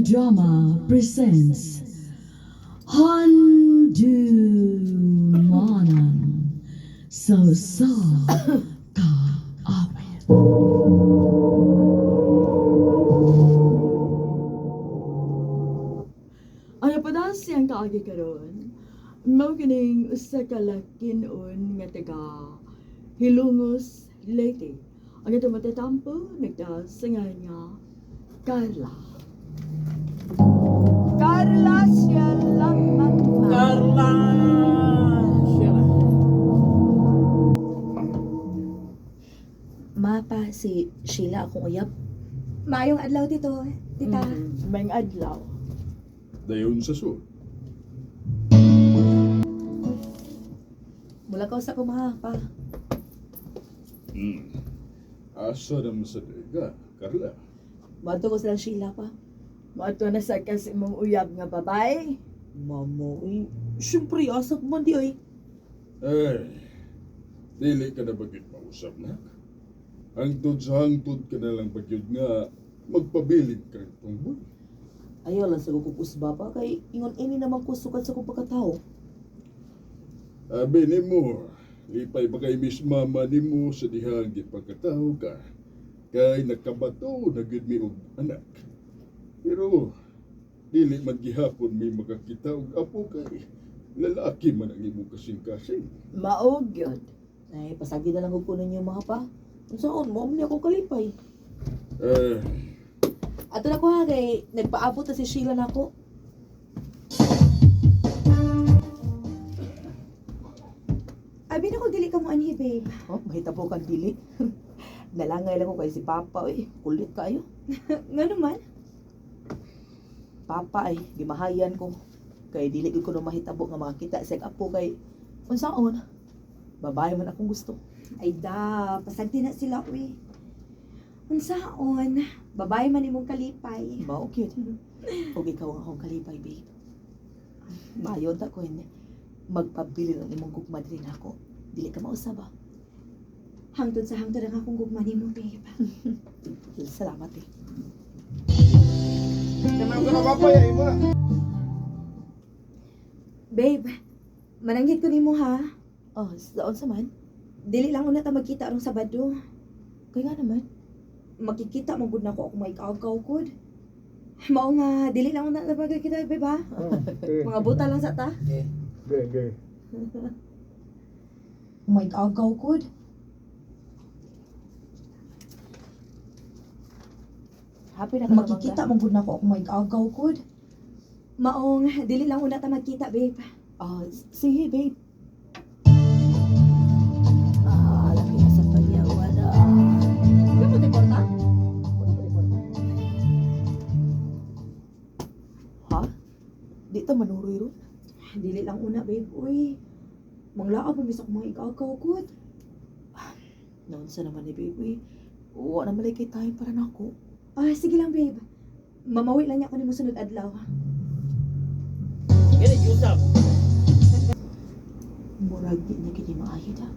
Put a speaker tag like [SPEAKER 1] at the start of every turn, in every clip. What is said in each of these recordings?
[SPEAKER 1] Audio and Drama presents Handumanan sa Sa Kaawit. Ano pa na siyang kaagi karon? Mao kining usa ka lakinon nga taga Hilongos, Leyte. Ang itong matatampo nagdasangan nga Carla. Carla siya lamang.
[SPEAKER 2] Carla! Sheila.
[SPEAKER 3] Mapa si Sheila akong uyab.
[SPEAKER 4] Maayong adlaw dito, tita.
[SPEAKER 1] May adlaw.
[SPEAKER 5] Dayon sa sur.
[SPEAKER 3] Mula ka sa kumaha pa.
[SPEAKER 5] Hmm. Asa naman sa dega, Carla.
[SPEAKER 3] Bato ko silang Sheila pa.
[SPEAKER 1] Mato na sa kasi mong uyab nga babae.
[SPEAKER 3] Mama, uy. Siyempre, asa ko man di ay.
[SPEAKER 5] Ay, dili ka na bagyod mausap na. Hangtod sa hangtod ka na lang bagyod nga magpabilin ka ng tungboy.
[SPEAKER 3] Ayaw lang sa kukupusba pa kay ingon ini naman ko sukat sa kong pagkatao.
[SPEAKER 5] Abi nimo, lipay ba kay Miss Mama nimo sa dihang gipagkatao ka? Kay nakabato na gyud mi og anak. Pero dili man gihapon may makakita og apo kay lalaki man ang imong kasing-kasing.
[SPEAKER 1] Maog yun.
[SPEAKER 3] Ay, pasagi na lang ko ninyo mga pa. Unsaon mo man ako kalipay.
[SPEAKER 5] Eh,
[SPEAKER 3] Ato na ko ha kay nagpaabot na si Sheila nako.
[SPEAKER 4] Abi na ko dili ka mo anhi, babe.
[SPEAKER 3] Oh, mahita po kang dili. Nalangay lang ko kay si Papa oy. Kulit kayo.
[SPEAKER 4] Nga naman?
[SPEAKER 3] Papa ay gimahayan ko kay dili gyud ko no mahitabo nga makakita sa apo kay unsaon babae man akong gusto.
[SPEAKER 4] Ay da, pasagdi na sila, uy. Unsaon, babae man imong kalipay.
[SPEAKER 3] Mao cute. Ug ikaw ang akong kalipay, babe. Mayon ta ko hindi magpabili ng imong gugma diri nako. Dili ka mausab ah.
[SPEAKER 4] Hangtod sa hangtod ang akong gugma nimo, babe.
[SPEAKER 3] Salamat eh.
[SPEAKER 4] Babe, mananggit ko nimo ha.
[SPEAKER 3] Oh, saon sa man?
[SPEAKER 4] Dili lang una ta magkita arong Sabado.
[SPEAKER 3] Kay nga naman.
[SPEAKER 4] Makikita mo gud nako ako may kaagaw gud. Mao nga dili lang una ta magkita, babe ha. Mga buta lang sa ta.
[SPEAKER 6] Okay, okay.
[SPEAKER 4] May kaagaw gud.
[SPEAKER 3] Happy na ka
[SPEAKER 4] Makikita mo gud nako ako may kaagaw gud. Maong dili lang una ta magkita, babe.
[SPEAKER 3] Ah, sige, babe. Ah, laki na sa pagyawan ah.
[SPEAKER 4] Ano mo porta?
[SPEAKER 3] Ha? Di ta manuroy ron?
[SPEAKER 4] Dili lang una, babe. Uy, manglaab ang bisok mga ikaw gud.
[SPEAKER 3] Noon sa naman ni babe, uy. Wa na malay kay tayo para nako.
[SPEAKER 4] Ah, sige lang, babe. Mamawi lang niya ako nimo sunod adlaw.
[SPEAKER 2] Yan ang usap.
[SPEAKER 3] Murag di niya kini maayo da.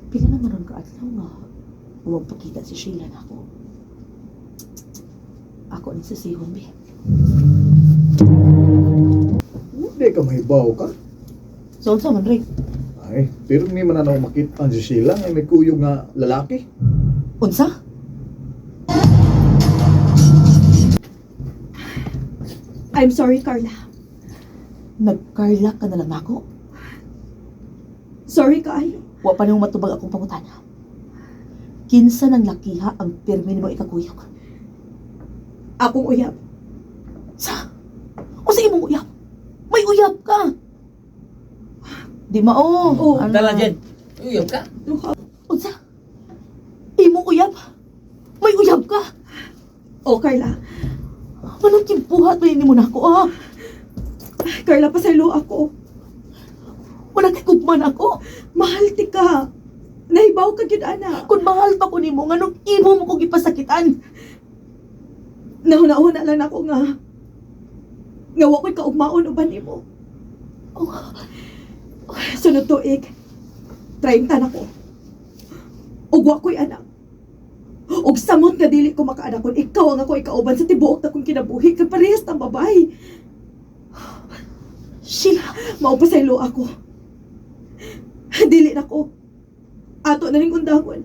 [SPEAKER 3] Pila naman ron ka adlaw nga huwag pakita si Sheila nako. Ako ni sasihon be.
[SPEAKER 6] Hindi ka mahibaw ka.
[SPEAKER 3] So unsa man Rick?
[SPEAKER 6] Ay, pero may man na makita si Sheila ay may kuyog nga lalaki.
[SPEAKER 3] Unsa?
[SPEAKER 4] I'm sorry, Carla.
[SPEAKER 3] Nagkarla ka na lang nako.
[SPEAKER 4] Sorry kaayo.
[SPEAKER 3] Wa pa nimo matubag akong pangutana. Kinsa nang lakiha ang pirmi nimo ikakuyog?
[SPEAKER 4] Akong uyab.
[SPEAKER 3] Sa? O sa imong uyab? May uyab ka! Di mao.
[SPEAKER 4] Oo.
[SPEAKER 3] Ano?
[SPEAKER 2] Dala dyan. Uyab ka.
[SPEAKER 3] Unsa? Imong uyab? May uyab ka?
[SPEAKER 4] Oh, Carla.
[SPEAKER 3] Manong kimpuhat pa nimo nako ah.
[SPEAKER 4] Carla, pasaylo ako.
[SPEAKER 3] Wala kay gugman ako.
[SPEAKER 4] Mahal ti ka. Nahibaw ka gyud ana.
[SPEAKER 3] Kung mahal pa ko nimo nganong imo mo ko gipasakitan?
[SPEAKER 4] Nahuna-huna lang ako nga. Nga wa ko'y kaugmaon uban nimo.
[SPEAKER 3] Oh,
[SPEAKER 4] Sunod tuig, 30 na ko. Ug wa ko'y anak. Og samot nga dili ko makaanak kun ikaw ang ako ikauban sa tibuok na kong kinabuhi kay parehas tang babae.
[SPEAKER 3] Sheila,
[SPEAKER 4] Mao pa sa ilo ako. Dili na ko. Ato na ning undangon.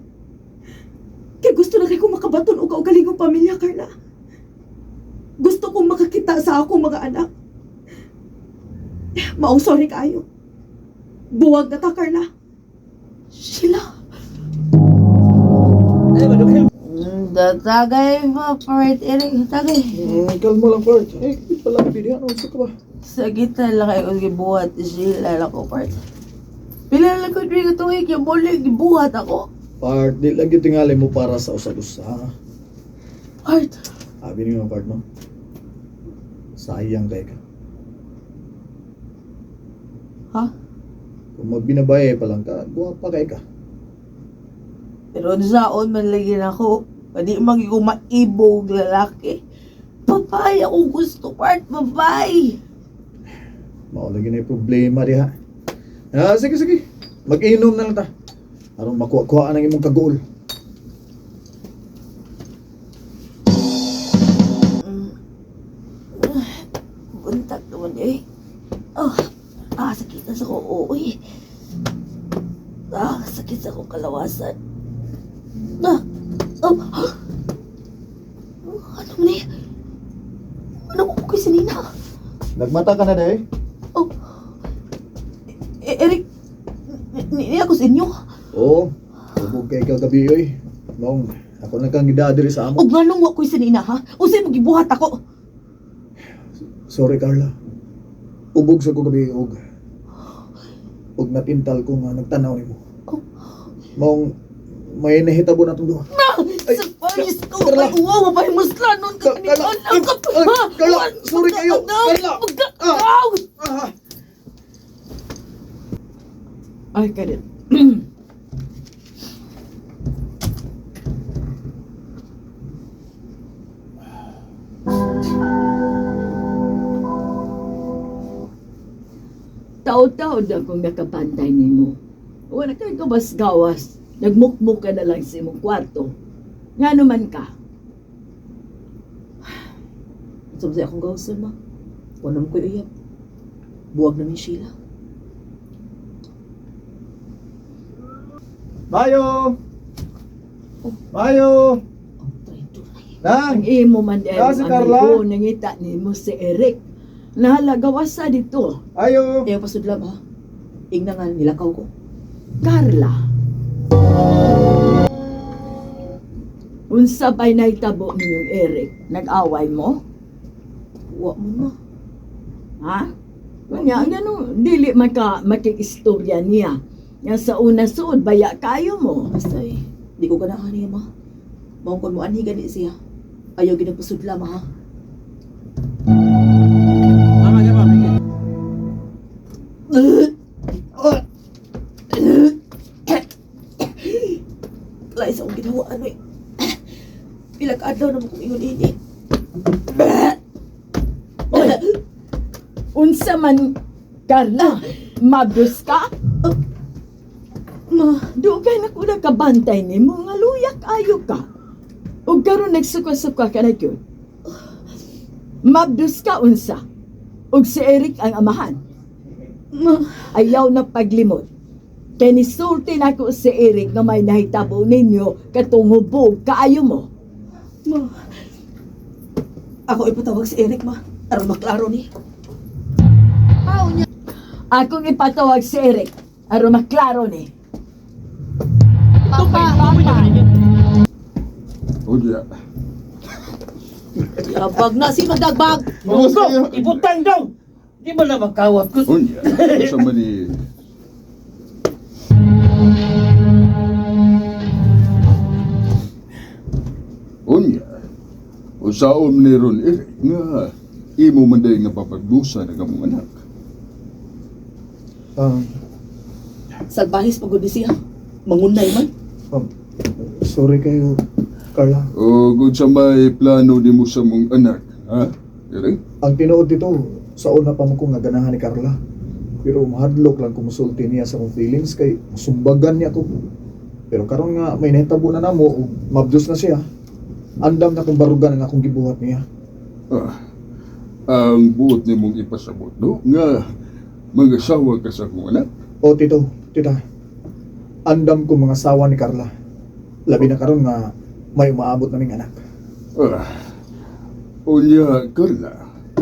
[SPEAKER 4] Kay gusto na kay ko makabaton og kaugalingong pamilya, Carla. Gusto kong makakita sa akong mga anak. Maong sorry kaayo. Buwag na ta, Carla.
[SPEAKER 3] Sheila.
[SPEAKER 2] Ay, madugay.
[SPEAKER 3] Tagay pa, part Eric, tagay.
[SPEAKER 6] Kalmo lang, part. Eh, di pala pili. Ano, gusto ka ba?
[SPEAKER 3] Sakit na lang kayo kung gibuhat ni Sheila lang ko, part. Pila lang ko drink ito eh, kaya muli gibuhat ako.
[SPEAKER 6] Part, di lang gitingali mo para sa usag-usa.
[SPEAKER 3] Part,
[SPEAKER 6] Abi niyo part, no? Sayang kay ka.
[SPEAKER 3] Ha?
[SPEAKER 6] Kung magbinabaye pa lang ka, guwapa kay ka.
[SPEAKER 3] Pero saon man lagi na ako. Pwede man ko maibog lalaki. Babae ako gusto, part, babae.
[SPEAKER 6] Mao lagi na yung problema diha. Ah, sige, sige. Mag-inom na lang ta. Aron makuha-kuha ang imong kagool.
[SPEAKER 3] Buntag naman eh. Oh, sakit na sa ko, uy. Ah, sakit sa akong kalawasan. Ah, oh, ah. Ano man eh? Ano ko kay si Nina?
[SPEAKER 6] Nagmata ka na day?
[SPEAKER 3] Oh, eh, Eric, ni ako sa inyo.
[SPEAKER 6] Oo. Hubog kay kagabi oy. Maong ako lang kang gida diri sa amo.
[SPEAKER 3] Og nganong wa ko'y si Nina, ha? Usay mo gibuhat ako.
[SPEAKER 6] Sorry Carla. Ubog sa ko gabi og og natintal ko nga nagtanaw nimo.
[SPEAKER 3] Oh.
[SPEAKER 6] Maong may nahitabo na itong duha. Ay,
[SPEAKER 3] Sa Paris ko,
[SPEAKER 6] Carla.
[SPEAKER 3] ay, wow, mabay musla nun ka
[SPEAKER 6] Carla, ay, ay, Carla, sorry kayo. Carla. Ah. Ah.
[SPEAKER 1] Ay, kadit. Taod-taod akong nakabantay nimo. Wala kay gawas-gawas. Nagmukmuk ka na lang sa imong kwarto. Nga naman ka.
[SPEAKER 3] Sumsay akong gawasan, ma. Wala mo ko'y uyab. Buwag namin Sheila.
[SPEAKER 6] Mayo! Mayo!
[SPEAKER 3] Oh, try to.
[SPEAKER 6] Nang!
[SPEAKER 1] Ang imo man dahil
[SPEAKER 6] Ah, si Carla?
[SPEAKER 1] amigo, nangita nimo si Eric. Nahalagawasa dito.
[SPEAKER 6] Ayo!
[SPEAKER 3] Ayaw pasudla ba? Ingna nga, nilakaw ko.
[SPEAKER 1] Carla. Unsa ba'y nahitabo ninyong Eric? Nag-away mo?
[SPEAKER 3] Wa mo, ma.
[SPEAKER 1] Ha? Kunya, ganun, dili man ka makikistorya niya. Nga sa una suod, baya kayo mo.
[SPEAKER 3] Basta eh, di ko ganahan niya, ma. Maong kon mo anhi gani siya. Ayaw ginagpasudla, ma, ha?
[SPEAKER 2] Mama, mama.
[SPEAKER 3] Lai sa akong ginawa, ano eh. Pila ka adlaw na mo kong ingon ini.
[SPEAKER 1] Unsa man, Carla, mabdos ka?
[SPEAKER 3] Ma,
[SPEAKER 1] Dugay na ko nakabantay nimo nga luyak ayo ka. Ug karon nagsuka-suka ka na gyud. Mabdos ka unsa. Ug si Eric ang amahan.
[SPEAKER 3] ma,
[SPEAKER 1] Ayaw na paglimot. Kay nisulti nako si Eric nga may nahitabo ninyo katong hubog kaayo mo.
[SPEAKER 3] ma. Ako ipatawag si Eric, ma. Aron maklaro ni.
[SPEAKER 1] Akong ipatawag si Eric aron maklaro ni. Papa, papa.
[SPEAKER 5] Unya.
[SPEAKER 3] Yabag na si magdagbag.
[SPEAKER 2] Bro, ibutang daw. Di ba na makawat ko?
[SPEAKER 5] Unya. Sa man ni Unya. Usaon ni ron Eric nga imo man day nga papagdusa ng among anak.
[SPEAKER 3] Salbahis pagod ni siya. Mangunay man.
[SPEAKER 6] Sorry kayo, Carla.
[SPEAKER 5] O good sa may plano nimo sa mong anak, ha? Eric?
[SPEAKER 6] Ang tinuod dito, sa una pa mo ko nga ganahan ni Carla. Pero mahadlok lang kumusulti niya sa akong feelings kay sumbagan niya ko. Pero karon nga may nahitabo na namo ug mabdos na siya. Andam na kong barugan ang akong gibuhat niya.
[SPEAKER 5] Ah, ang buot nimong ipasabot, no? Nga, mangasawa ka sa akong anak.
[SPEAKER 6] O tito, tita. Andam ko mga sawa ni Carla. Labi na karon nga may umaabot naming anak.
[SPEAKER 5] Ah, unya, Carla,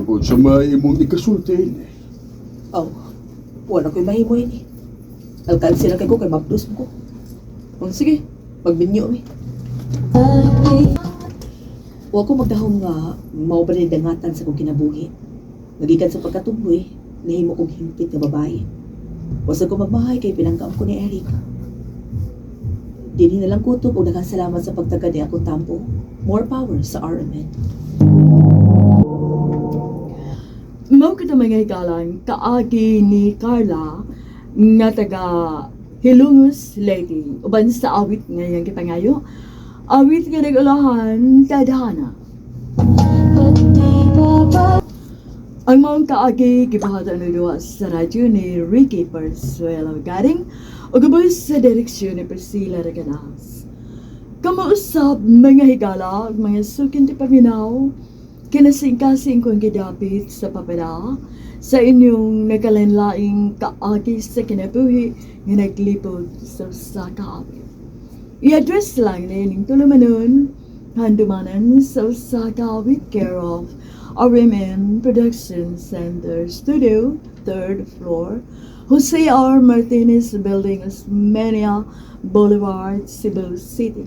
[SPEAKER 5] unsa may imong ikasulti ini?
[SPEAKER 4] Oh, wala ko'y mahimo ini. Alkansi na kay ko kay mabdos mo ko. Oh, sige, magbinyo mi. Wa ko magdahom nga mao ba ni dangatan sa kong kinabuhi. Nagikan sa pagkatumboy, nahimo kong himpit nga babae. Wasa ko magmahay kay pinangkaam ko ni Eric. Dinhi na lang kutob og daghang salamat sa pagtagad ni akong tampo. More power sa RMN.
[SPEAKER 1] Mao kita mga higalan kaagi ni Carla nga taga Hilongos, Leyte. Uban sa awit nga iyang gipangayo. Awit nga nag-ulahan, Tadhana. Ang maong kaagi gibahatan og duwa sa radyo ni Ricky Parsuelo Garing ug ubos sa direksyon ni Priscilla Reganas. Kamausap mga higala ug mga sukin ti paminaw, kinasingkasing kong gidapit sa papala sa inyong nakalanlaing kaagi sa kinabuhi nga naglibog sa usa ka awit. I-address lang na ining tulumanon, handumanan sa usa ka awit, care of RMN Production Center Studio, third floor, Jose R. Martinez Building, Osmeña Boulevard, Cebu City.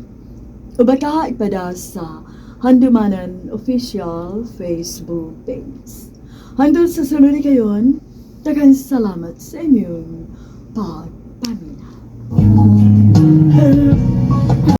[SPEAKER 1] O baka ipada sa Handumanan Official Facebook page. Hanggang sa sunod kayon, daghang salamat sa inyong pagpaminaw.